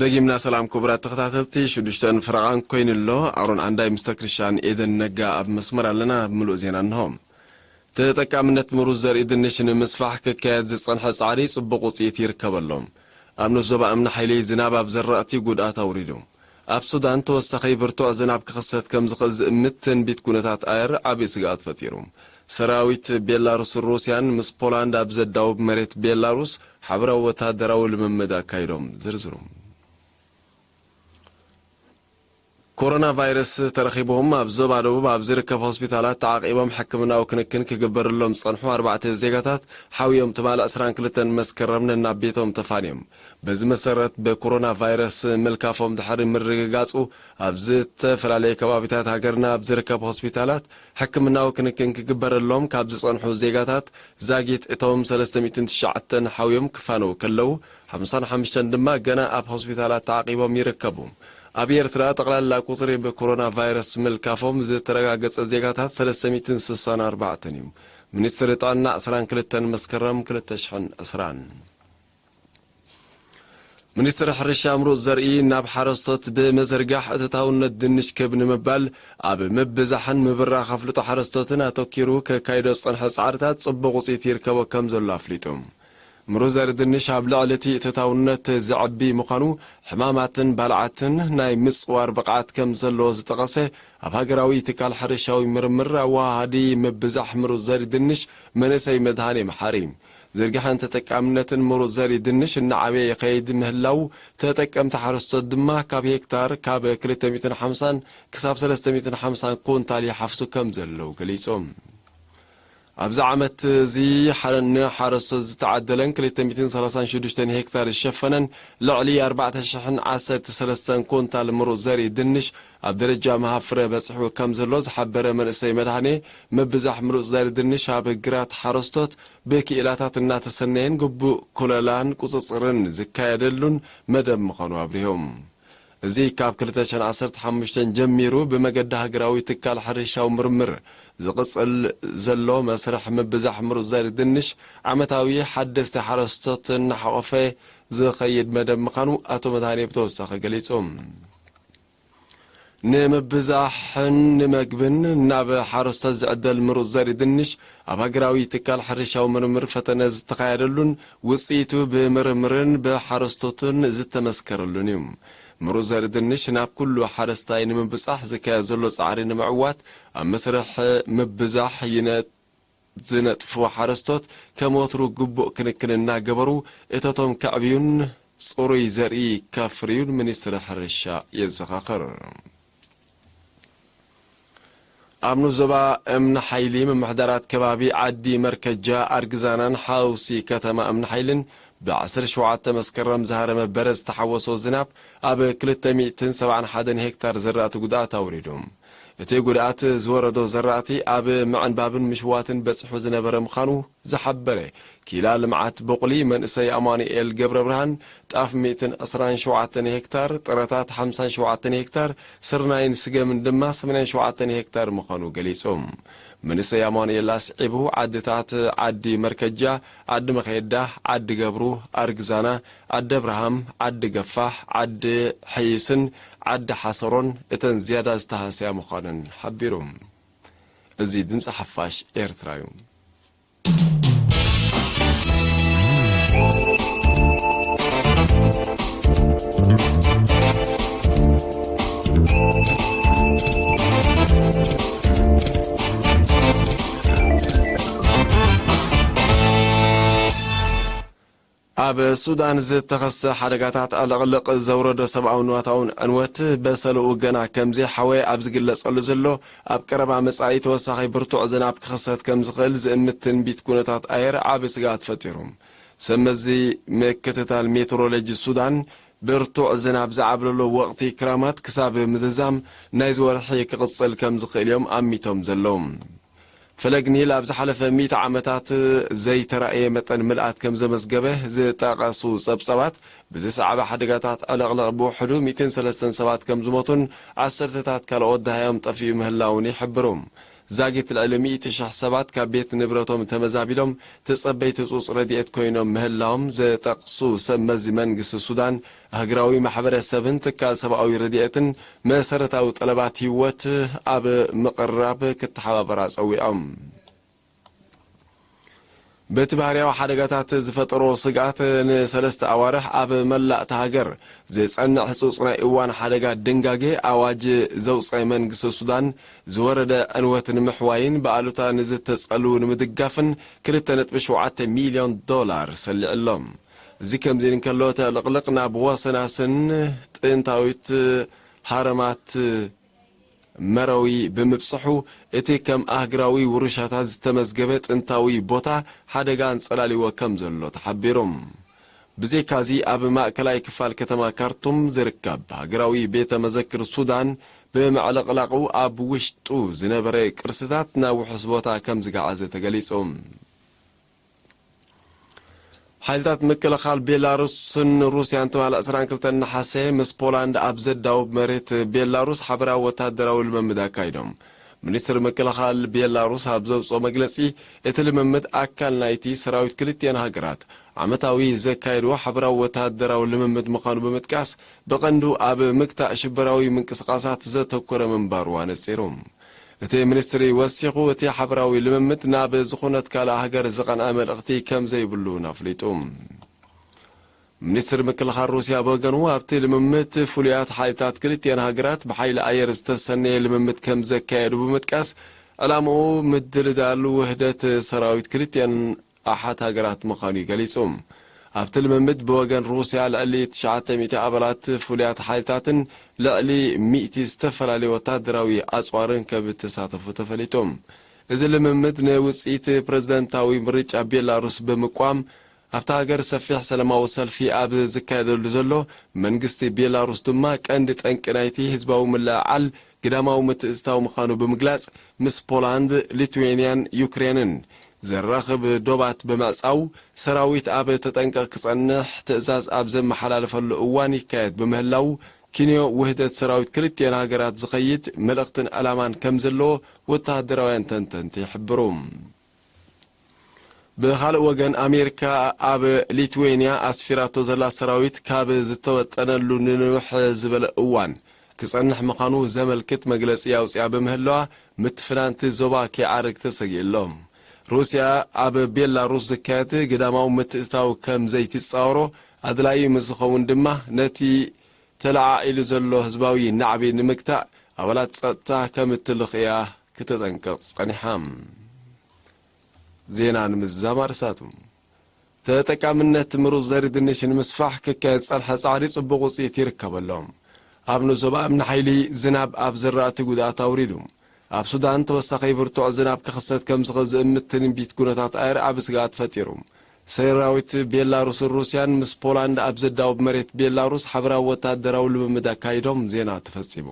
ደጊምና ሰላም ክቡራት ተኸታተልቲ፣ ሽዱሽተን ፍረቓን ኮይኑ ኣሎ። ኣሮን ዓንዳይ ምስ ተክርሻን ኤደን ነጋ ኣብ መስመር ኣለና። ብምሉእ ዜና እንሆ። ተጠቃምነት ምሩዝ ዘርኢ ድንሽ ንምስፋሕ ክካየድ ዝጸንሐ ጻዕሪ ጽቡቕ ውጽኢት ይርከበሎም። ኣብ ንኡስ ዞባ እምኒ ሓይሊ ዝናብ ኣብ ዘራእቲ ጉድኣት ኣውሪዱ። ኣብ ሱዳን ተወሳኺ ብርቱዕ ዝናብ ክኽሰት ከም ዝኽእል ዝእምት ትንቢት ኩነታት ኣየር ዓቢ ስግኣት ፈጢሩ። ሰራዊት ቤላሩስን ሩስያን ምስ ፖላንድ ኣብ ዘዳውብ መሬት ቤላሩስ ሓበራዊ ወታደራዊ ልምምድ ኣካይዶም። ዝርዝሩ። ኮሮና ቫይረስ ተረኺቦም ኣብ ዞባ ደቡብ ኣብ ዝርከብ ሆስፒታላት ተዓቂቦም ሕክምናዊ ክንክን ክግበረሎም ዝጸንሑ ኣርባዕተ ዜጋታት ሓውዮም ትማሊ ዕስራን ክልተን መስከረም ነናብ ቤቶም ተፋንዮም። በዚ መሰረት ብኮሮና ቫይረስ ምልካፎም ድሕሪ ምርግጋጹ ኣብ ዝተፈላለየ ከባቢታት ሃገርና ኣብ ዝርከብ ሆስፒታላት ሕክምናዊ ክንክን ክግበረሎም ካብ ዝጸንሑ ዜጋታት ዛጊት እቶም ሰለስተ ሚእትን ትሽዓተን ሓውዮም ክፋነዉ ከለዉ፣ ሓምሳን ሓሙሽተን ድማ ገና ኣብ ሆስፒታላት ተዓቂቦም ይርከቡ። ኣብ ኤርትራ ጠቕላላ ቁጽሪ ብኮሮና ቫይረስ ምልካፎም ዝተረጋገጸ ዜጋታት ሰለስተ ሚእትን ስሳን ኣርባዕተን እዩ። ሚኒስትሪ ጥዕና ዕስራን ክልተን መስከረም ክልተ ሽሕን ዕስራን። ሚኒስትሪ ሕርሻ ምሩጽ ዘርኢ ናብ ሓረስቶት ብምዝርጋሕ እቶታውነት ድንሽ ክብ ንምባል ኣብ ምብዛሕን ምብራኽ ኣፍልጦ ሓረስቶትን ኣተኪሩ ከካይዶ ዝጸንሐ ጻዕርታት ጽቡቕ ውጽኢት ይርከቦ ከም ዘሎ ኣፍሊጡ። ምሩጽ ዘርኢ ድንሽ ኣብ ልዕሊ እቲ እቶታውነት ዘዕቢ ምዃኑ፣ ሕማማትን ባልዓትን ናይ ምጽዋር ብቕዓት ከም ዘለዎ ዝጠቐሰ ኣብ ሃገራዊ ትካል ሕርሻዊ ምርምር ኣወሃሃዲ ምብዛሕ ምሩጽ ዘርኢ ድንሽ መንእሰይ መድሃኔ መሓሪ፣ ዝርግሐን ተጠቃምነትን ምሩጽ ዘርኢ ድንሽ እናዓበየ ይኸይድ ምህላው፣ ተጠቀምቲ ሓረስቶት ድማ ካብ ሄክታር ካብ ክልተ ሚእትን ሓምሳን ክሳብ ሰለስተ ሚእትን ሓምሳን ኩንታል ይሓፍሱ ከም ዘለዉ ገሊጾም። ኣብዚ ዓመት እዚ ሓረ-፣ ንሓረስቶት ዝተዓደለን ክልተ ሚእትን ሰላሳን ሽዱሽተን ሄክታር ዝሸፈነን ልዕሊ ኣርባዕተ ሽሕን ዓሰርተ ሰለስተን ኩንታል ምሩጽ ዘርኢ ድንሽ ኣብ ደረጃ ምሃብ ፍረ በጺሑ ከም ዘሎ ዝሓበረ መንእሰይ መድሃኔ፣ ምብዛሕ ምሩጽ ዘርኢ ድንሽ ኣብ ግራት ሓረስቶት ብክኢላታት እናተሰነየን ግቡእ ኩለላን ቁጽጽርን ዝካየደሉን መደብ ምዃኑ ኣብሪሆም። እዚ ካብ ክልተ ሽሕን ዓሰርተ ሓሙሽተን ጀሚሩ ብመገዲ ሃገራዊ ትካል ሕርሻዊ ምርምር ዝቕጽል ዘሎ መስርሕ ምብዛሕ ምሩጽ ዘርኢ ድንሽ ዓመታዊ ሓደስቲ ሓረስቶት እናሓቖፈ ዝኸይድ መደብ ምዃኑ ኣቶ መድሃኔ ብተወሳኺ ገሊጹ። ንምብዛሕን ንመግብን ናብ ሓረስቶት ዝዕደል ምሩጽ ዘርኢ ድንሽ ኣብ ሃገራዊ ትካል ሕርሻዊ ምርምር ፈተነ ዝተኻየደሉን ውጽኢቱ ብምርምርን ብሓረስቶትን ዝተመስከረሉን እዩ። ምሩጽ ዘርኢ ድንሽ ናብ ኩሉ ሓረስታይ ንምብጻሕ ዝካየድ ዘሎ ጻዕሪ ንምዕዋት ኣብ መስርሕ ምብዛሕ ይነ-፣ ዝነጥፉ ሓረስቶት ከም ወትሩ ግቡእ ክንክን እናገበሩ እቶቶም ከዕብዩን ጽሩይ ዘርኢ ከፍርዩን ሚኒስትሪ ሕርሻ የዘኻኽር። ኣብ ንኡስ ዞባ እምኒ ሓይሊ ምምሕዳራት ከባቢ ዓዲ መርከጃ፣ ኣርግዛናን ሓውሲ ከተማ እምኒ ሓይልን ብዓሰርተ ሸውዓተ መስከረም ዝሃረመ በረድ ዝተሓወሶ ዝናብ ኣብ ክልተ ሚእትን ሰብዓን ሓደን ሄክታር ዝራእቲ ጉድኣት ኣውሪዱ። እቲ ጉድኣት ዝወረዶ ዘራእቲ ኣብ ምዕንባብን ምሽዋትን በጺሑ ዝነበረ ምዃኑ ዝሓበረ ኪላ ልምዓት ቡቕሊ መንእሰይ ኣማኑኤል ገብረብርሃን፣ ጣፍ ሚእትን ዕስራን ሸውዓተን ሄክታር፣ ጥረታት ሓምሳን ሸውዓተን ሄክታር፣ ስርናይን ስገምን ድማ ሰማንያን ሸውዓተን ሄክታር ምዃኑ ገሊጹ። መንእሰይ ኣማኑኤል ኣስዒቡ፣ ዓድታት ዓዲ መርከጃ፣ ዓዲ መኸየዳ፣ ዓዲ ገብሩ፣ ኣርግዛና፣ ዓዲ ኣብርሃም፣ ዓዲ ገፋሕ፣ ዓዲ ሕይስን ዓዲ ሓሰሮን እተን ዝያዳ ዝተሃስያ ምዃነን ሓቢሩ። እዚ ድምፂ ሓፋሽ ኤርትራ እዩ። ኣብ ሱዳን ዝተኸስተ ሓደጋታት ዕልቕልቕ ዘውረዶ ሰብኣውን ንዋታውን ዕንወት በሰለኡ ገና ከም ዘይሓወየ ኣብ ዝግለጸሉ ዘሎ፣ ኣብ ቀረባ መጻኢ ተወሳኺ ብርቱዕ ዝናብ ክኽሰት ከም ዝኽእል ዝእምት ትንቢት ኩነታት ኣየር ዓቢ ስግኣት ፈጢሩ። ሰብ መዚ ምክትታል ሜትሮሎጂ ሱዳን፣ ብርቱዕ ዝናብ ዝዓብለሎ ወቕቲ ክራማት ክሳብ ምዝዛም ናይዚ ወርሒ ክቕጽል ከም ዝኽእል እዮም ኣሚቶም ዘለዉ። ፈለግ ኒል ኣብ ዝሓለፈ ሚእቲ ዓመታት ዘይተራእየ መጠን ምልኣት ከም ዘመዝገበ ዝጠቐሱ ጸብጻባት፣ ብዝሰዓበ ሓደጋታት ዕልቕልቕ ብውሕዱ ሚእትን ሰለስተን ሰባት ከም ዝሞቱን ዓሰርተታት ካልኦት ደሃዮም ጠፊኡ ምህላውን ይሕብሩ። ዛጊት ልዕሊ ሚእቲ ሽሕ ሰባት ካብ ቤት ንብረቶም ተመዛቢሎም ተጸበይቲ ህጹጽ ረድኤት ኮይኖም ምህላዎም ዘጠቕሱ ሰብ መዚ መንግስቲ ሱዳን፣ ኣህግራዊ ማሕበረሰብን ትካል ሰብኣዊ ረድኤትን መሰረታዊ ጠለባት ህይወት ኣብ ምቕራብ ክተሓባበራ ጸዊዖም። በቲ ባህርያዊ ሓደጋታት ዝፈጠሮ ስግኣት ንሰለስተ ኣዋርሕ ኣብ መላእ እታ ሃገር ዝጸንዕ ህጹጽ ናይ እዋን ሓደጋ ድንጋጌ ኣዋጅ ዘውጸ መንግስቲ ሱዳን፣ ዝወረደ ዕንወት ንምሕዋይን ብኣሉታ ንዝተጸልዉ ንምድጋፍን ክልተ ነጥቢ ሸውዓተ ሚልዮን ዶላር ሰሊዑ ኣሎ። እዚ ከምዚ እንከሎ፣ እቲ ዕልቕልቕ ናብ ወሰናስን ጥንታዊት ሃረማት መረዊ ብምብጽሑ፣ እቲ ከም ኣህግራዊ ውርሻታት ዝተመዝገበ ጥንታዊ ቦታ ሓደጋ ኣንጸላልይዎ ከም ዘሎ ተሓቢሩ። ብዘይካዚ፣ ኣብ ማእከላይ ክፋል ከተማ ካርቱም ዝርከብ ሃገራዊ ቤተ መዘክር ሱዳን፣ ብምዕልቕላቑ ኣብ ውሽጡ ዝነበረ ቅርስታት ናብ ውሑስ ቦታ ከም ዝገዓዘ ተገሊጹ። ሓይልታት ምክልኻል ቤላሩስን ሩስያን ትማሊ ዕስራን ክልተን ነሓሰ ምስ ፖላንድ ኣብ ዘዳውብ መሬት ቤላሩስ ሓበራዊ ወታደራዊ ልምምድ ኣካይዶም። ሚኒስትሪ ምክልኻል ቤላሩስ ኣብ ዘውፅኦ መግለፂ፣ እቲ ልምምድ ኣካል ናይቲ ሰራዊት ክልቲአን ሃገራት ዓመታዊ ዘካየድዎ ሓበራዊ ወታደራዊ ልምምድ ምዃኑ ብምጥቃስ፣ ብቐንዱ ኣብ ምግታእ ሽበራዊ ምንቅስቓሳት ዘተኮረ ምንባሩ ኣነፂሩ። እቲ ሚኒስትሪ ወሲኹ፣ እቲ ሓበራዊ ልምምድ ናብ ዝኾነት ካልእ ሃገር ዝቐንዐ መልእኽቲ ከም ዘይብሉ እውን ኣፍሊጡ። ሚኒስትሪ ምክልኻል ሩስያ ብወገኑ፣ ኣብቲ ልምምድ ፍሉያት ሓይልታት ክልቲአን ሃገራት ብሓይሊ ኣየር ዝተሰነየ ልምምድ ከም ዘካየዱ ብምጥቃስ፣ ዕላምኡ ምድልዳል ውህደት ሰራዊት ክልቲአን ኣሓት ሃገራት ምዃኑ እዩ ገሊጹ። ኣብቲ ልምምድ ብወገን ሩስያ ልዕሊ ትሽዓተ ሚእቲ ኣባላት ፍሉያት ሓይልታትን ልዕሊ ሚእቲ ዝተፈላለዩ ወታደራዊ ኣጽዋርን ከም እተሳተፉ ተፈሊጡ። እዚ ልምምድ ንውጽኢት ፕረዚደንታዊ ምርጫ ቤላሩስ ብምቋም፣ ኣብታ ሃገር ሰፊሕ ሰላማዊ ሰልፊ ኣብ ዝካየደሉ ዘሎ፣ መንግስቲ ቤላሩስ ድማ ቀንዲ ጠንቂ ናይቲ ህዝባዊ ምልዕዓል ግዳማዊ ምትእትታው ምዃኑ ብምግላጽ፣ ምስ ፖላንድ፣ ሊትዌንያን ዩክሬንን ዘራኽብ ዶባት ብምዕጻው፣ ሰራዊት ኣብ ተጠንቀቕ ክጸንሕ ትእዛዝ ኣብ ዘመሓላለፈሉ እዋን ይካየድ ብምህላው፣ ኪንዮ ውህደት ሰራዊት ክልቲኤን ሃገራት ዝኸይድ መልእኽትን ዕላማን ከም ዘለዎ ወተሃደራውያን ተንተንቲ ይሕብሩ። ብኻልእ ወገን፣ ኣሜሪካ ኣብ ሊትዌንያ ኣስፊራቶ ዘላ ሰራዊት ካብ ዝተወጠነሉ ንንውሕ ዝበለ እዋን ክጸንሕ ምዃኑ ዘመልክት መግለጺ ኣውጽኣ ብምህላዋ፣ ምትፍናንቲ ዞባ ከይዓርግ ተሰጊኡ ኣሎ። ሩስያ ኣብ ቤላሩስ ዝካየድ ግዳማዊ ምትእትታው ከም ዘይትጻወሮ፣ ኣድላዪ ምስ ዝኸውን ድማ ነቲ ተለዓዒሉ ዘሎ ህዝባዊ ናዕቢ ንምግታእ ኣባላት ጸጥታ ከም እትልኽ እያ ክተጠንቅቕ ጸኒሓ። ዜና ንምዝዛም ኣርእስታቱ። ተጠቃምነት ምሩፅ ዘርኢ ድንሽ ንምስፋሕ ክካየድ ዝጸንሐ ጻዕሪ ጽቡቕ ውጽኢት ይርከበ ኣሎ። ኣብ ንኡስ ዞባ እምኒ ሓይሊ ዝናብ ኣብ ዝራእቲ ጉድኣት ኣውሪዱ። ኣብ ሱዳን ተወሳኺ ብርቱዕ ዝናብ ክኽሰት ከም ዝኽእል ዝእምት ትንቢት ኩነታት ኣየር ዓቢ ስግኣት ፈጢሩ። ሰራዊት ቤላሩስን ሩስያን ምስ ፖላንድ ኣብ ዘዳውብ መሬት ቤላሩስ ሓበራዊ ወታደራዊ ልምምድ ኣካይዶም። ዜና ተፈጺሙ።